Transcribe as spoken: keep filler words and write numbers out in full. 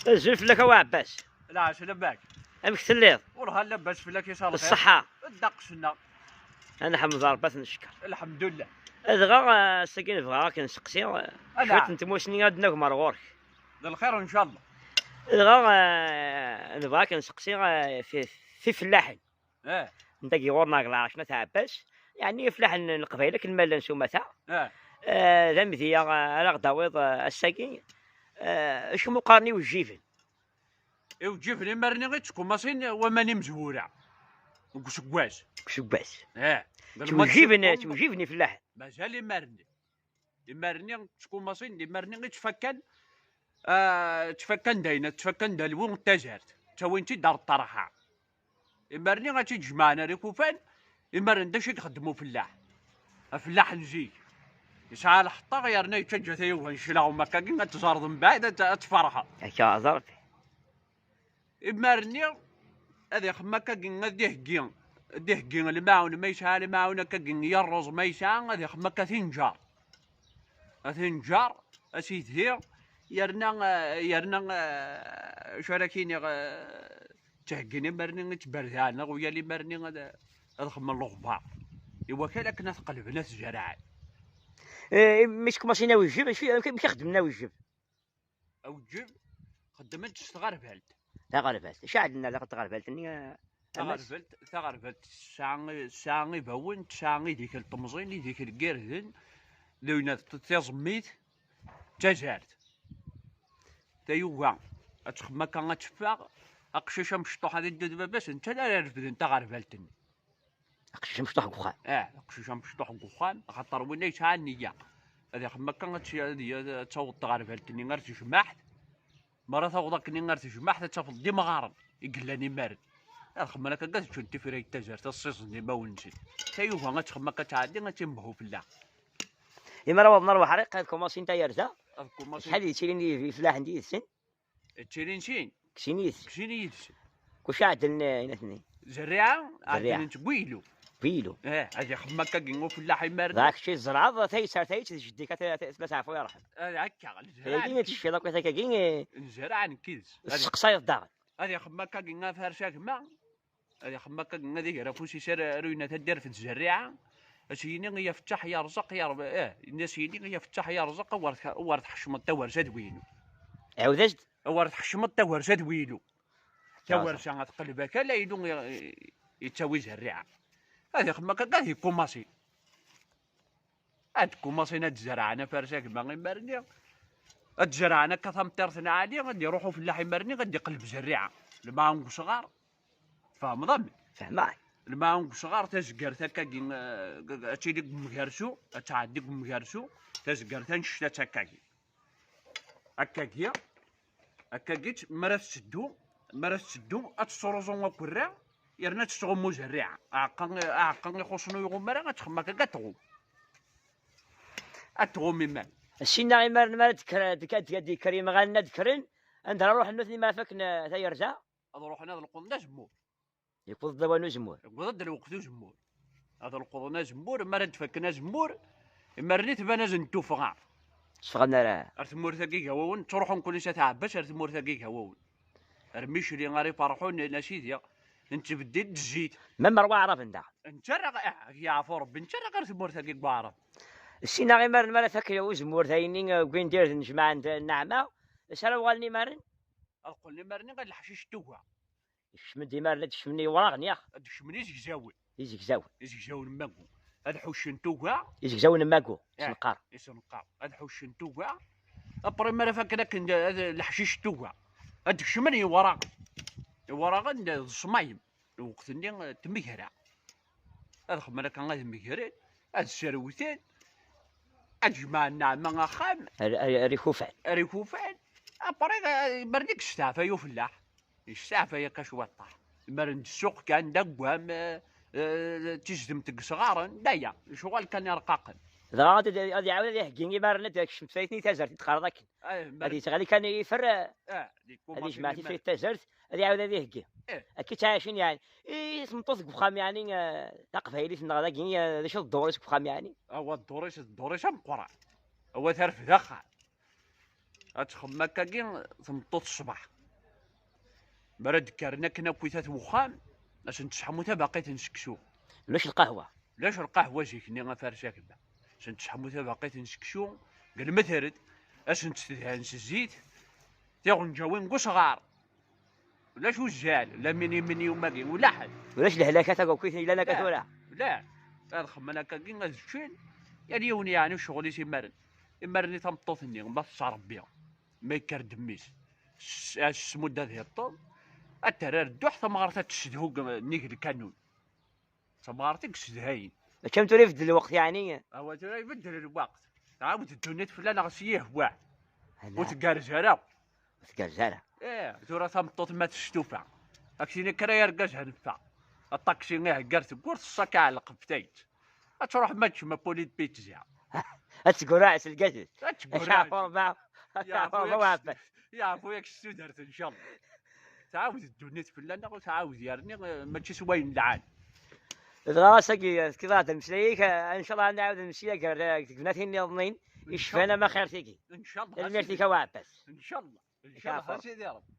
Azul fell-ak a Wa Ɛebbas. Lɛac, labak. Amek telliḍ? Werha labas fell-ak, yesɛa lxir. Ṣṣeḥḥa. Ddeqs-nneɣ. Ad neḥmed Ṛebbi, ad t-neckeṛ. Lḥemdullah. Dɣa, eh, ass-agi nebɣa ad k-nseqsi, eh, cwiṭ n tmussni ad d-nagem ar ɣur-k. D lxir, ncallah. Dɣa, eh, nebɣa ad k-nseqsi, eh, fi, fi fellaḥen. Eh. N dagi ɣur-neɣ Lɛerc n At Ɛebbas, yeɛni ifellaḥen n Leqbayel akken ma llan s umata. Eh. Eh, d amedya, eh, ara ɣ-d-tawiḍ, eh, ass-agi, eh, acu mu qqaren iwejjiben? Iwejjiben imarni i ttkumaṣin waman imezwura deg useggas. Deg useggas. Eh. Ttwejjiben, ttwejjiben ifellaḥen. Mazal imarni. Imarni ttkumaṣin, imarni i ttfakkan, ah, ttfakkan d ayen, ttfakkan d alwu n tazart. Ttawin-tt-id ar ṭṭerḥa. Imarni ad tt-id-jemɛen ar ikufan, imarni d acu i ixeddem ufellaḥ? Afellaḥ n zik. Yesɛa lḥeṭṭa, yerna yettaǧǧa tayuga n cclaɣem akkagi, ad tẓerḍ mbeɛd, ad, ad tferḥeḍ. Akka, ẓer. Imarni ad ixem akkagi, ad iheggi, ad iheggi lmaɛun, ma yesɛa lmaɛun akkagi, ya rruẓ ma yesɛa, ad ixem akka tinǧar. Ad tinǧar, ad s-idhi, yerna, eh, yerna, eh, acu ara k-iniɣ, eh, ttheggin imarni i ttberdaɛen, neɣ uyal imarni ad, ad xemmen leɣbar. I wakal akken ad t-qelben, ad t-zerɛen. Eh, mi tkumaṣin awejjeb, acu, amek, amek i xeddmen awejjeb? Awejjeb, xeddmen-t s tɣerbalt. Taɣerbalt. Acu ɛedden daxel tɣerbalt-nni, a, a Mass? Taɣerbalt, taɣerbalt tesɛa, tesɛa ibawen, tesɛa idikl temẓin, idikl n yirden, d uyna t-, tiẓemmit, d tazart. Tayuga, ad txem akka, ad teffeɣ, aqcic amecṭuḥ ad iddu d baba-s, netta ara refden taɣerbalt-nni. Aqcic amecṭuḥ deg uxxam. Ah, aqcic amecṭuḥ deg uxxam, axaṭer winna yesɛa nniya. Ad ixem akka, ad tt-, ad y-, ad taweḍ tɣerbalt-nni ar tejmaɛt. Mi ara taweḍ akken ar tejmaɛt, ad tafeḍ d imɣaren i yellan imaren. Ad xemmen akka, ad ččun tifrayt tazart, ad ssiẓen imawen-nsen. Tayuga ad txem akka, ad tɛeddi, ad timbhu fell-aɣ. Imi ara awḍen ar uḥriq, ad kumaṣin tayerza. Ad kumaṣin. Acḥal yettilin i, ifellaḥen yid-sen? Ttilin sin. Ksin yid-sen. Ksin yid-sen. Kuc ɛedlen, eh, inatni? Zerriɛa, zerriɛa. Ɛedlen seg wilu. Wilu. Eh, ad ixem akkagi ufellaḥ imarni. Dak ci tzerɛeḍ tayet ar tayet d jeddi-k, a t-, a t-, la teɛfu yerḥem. Eh, akka, lezraɛ. Ayagi ad tecfiḍ akk takagi, eh. Nezreɛ nekk yid-s. Tesseqsayeḍ daɣen. Ad ixem akkagi afers a gma. Ad ixem akkagi, ad iger afus-is ar, ar uyna taddart n tzerriɛa. As-yini ya fettaḥ ya rẓaq ya rb-, eh, ini-as yini ya fettaḥ ya rẓaq, awer tḥ-, awer tḥecmeḍ tawersa d wilu. Ɛawed-as-d. Awer tḥecmeḍ tawersa d wilu. Tawersa ad teqleb akal, aylu i, i, yettawi zerriɛa. Ad ixem akka, ad ikumaṣi. Ad kumaṣin ad zerɛen afarsak ma imarni. Ad zerɛen akka tameṭṭirt n ɛali, ad iruḥ ufellaḥ imarni, ad iqleb zerriɛa. Lmaɛun deg usɣar. Tfehmeḍ am? Fehmeɣ. Lmaɛun deg usɣar, tazgart akkagi, eh, ad tili deg umgarsu, ad tɛeddi deg umgarsu, tazgart annect-a akkagi. Akkagi, akkagi, mi ara tetteddu, mi ara tetteddu, ad tesruẓu akerra, yerna ad tesɣummu zerriɛa. Aɛeqqa, aɛeqqa ixuṣṣen ur iɣum ara, ad txem akka, ad tɣum. Ad tɣum iman. Ssinna imaren mi ara d-kker, d-, d-, d-, d-, d-yekker yimɣalen ad kkren, anda ara ruḥen nutni mi ara fakken, eh, tayerza? Ad ruḥen ad leqḍen azemmur. Yewweḍ-d lawan uzemmur. Yewweḍ-d lweqt uzemmur. Ad leqḍen azemmur, mi ara d-fakken azemmur, imarni tban-asen tuffɣa. Tteffɣen ara. Ar tmurt-agi Igawawen, ttruḥun kul s At Ɛebbas ar tmurt-agi Igawawen. Ar Micli, ar Iferḥun, n Asidi, nettbeddil-d zzit. Même ar Waɛraben daɣen. Nettarra, ah, yeɛfu Rebbi, nettarra ar tmurt-agi n Waɛrab. Ssina imaren mi ara fak uzemmur d ayenni, eh, wwin-d irden jemɛen-d nneɛma, s ara uɣalen imaren? Ad qqlen imaren ɣer leḥcic n tuga. Ikcem-d imaren ad kecmen iwraɣen, yax? Ad kecmen izegzawen. Izegzawen. Izegzawen n Magu. Ad ḥuccen tuga. Izegzawen n Magu, eh, isenqar. Isenqar. Ad ḥuccen tuga. Après, mi ara fakken akken d, d leḥcic n tuga, ad kecmen iwraɣen. Iwraɣen d ṣṣmayem. Lweqt-nni, eh, tmegra. Ad xemmen akka, ad megren, ad sserwten, ad jemɛen nneɛma axxam. Ar, ar, ar ikufan. Ar ikufan. Après, eh, imarni yesteɛfay ufellaḥ. Yesteɛfay akka cwiṭṭaḥ. Imaren d ssuq kan, d agwam, eh, eh, d tizdemt deg isɣaren, d aya. Lecɣal kan irqaqen. Dɣa ad, ad iɛawed ad iheggi imaren ad d-tekcem tayet-nni tazart i d-qqareḍ akken. Ah, ad yettɣali kan ifer, eh, ad yejmeɛ tifayt tazart, ad iɛawed ad iheggi. Eh. Akka i ttɛayacen, yeɛni. I tmeṭṭut deg uxxam, yeɛni, eh, taqbaylit-nneɣ dagi, eh, d acu d dduṛ-is deg uxxam, yeɛni? Awa dduṛ-is, dduṛ-is ameqqran. Awa terfed axxam. Ad txemmem akkagi tmeṭṭut ṣṣbeḥ. Mi ara d-kkren akken akkit at wexxam, ad sen-tesseḥmu tabaqit n seksu. Ulac lqahwa. Ulac lqahwa zik-nni afares akba. Ad sen-tesseḥmu tabaqit n seksu deg lmetred, ad sen-tt-tedhen s zzit, tiɣenǧawin deg usɣar. Ulac uzzal, la mini mini umagi, ula ḥed. Ulac lehlak a tagukit yellan akka tura. La, ad xemmen akkagi ad ččen, yal yiwen yeɛni ccɣel-is imaren. Imaren i tameṭṭut-nni, ma tettrebbi, ma yekker-d mmi-s, s- s- smudda ad yeṭṭeḍ, ad terr ar dduḥ tamɣart ad tessedhu g- nnig lkanun. Tamɣart i yessedhayen. Mačči am tura ibeddel lweqt yeɛni. Awa tura ibeddel lweqt. Tɛawed ddunit fell-aneɣ s yihwa. Ur tgerrez ara. Ur tgerrez ara. Ih, tura tameṭṭut ma testufa. Ad k-tini kra yargaz ha neffeɣ. Aṭaksi ihegger tewwurt, ṣṣaka ɛelqef tayet. Ad truḥ ma teččem apuli d pizza. Ad tgurreɛ s lgazet. Ad tgurreɛ. Acaɛfur ma. Acaɛfur ma waɛfas. Yeɛfu yak s tudert ncallah. Tɛawed ddunit fell-aneɣ, tɛawed yerni eh, mačči s wayen lɛan. Dɣa ass-agi tefkiḍ-aɣ-d lmeslay-ik, eh, ncallah ad nɛawed nemsila gar eh, tegnatin nniḍen icfan ama xir tigi. Ncallah. Tanemmirt-ik a waɛfas. Ncallah. Ncallah a sidi Rebbi.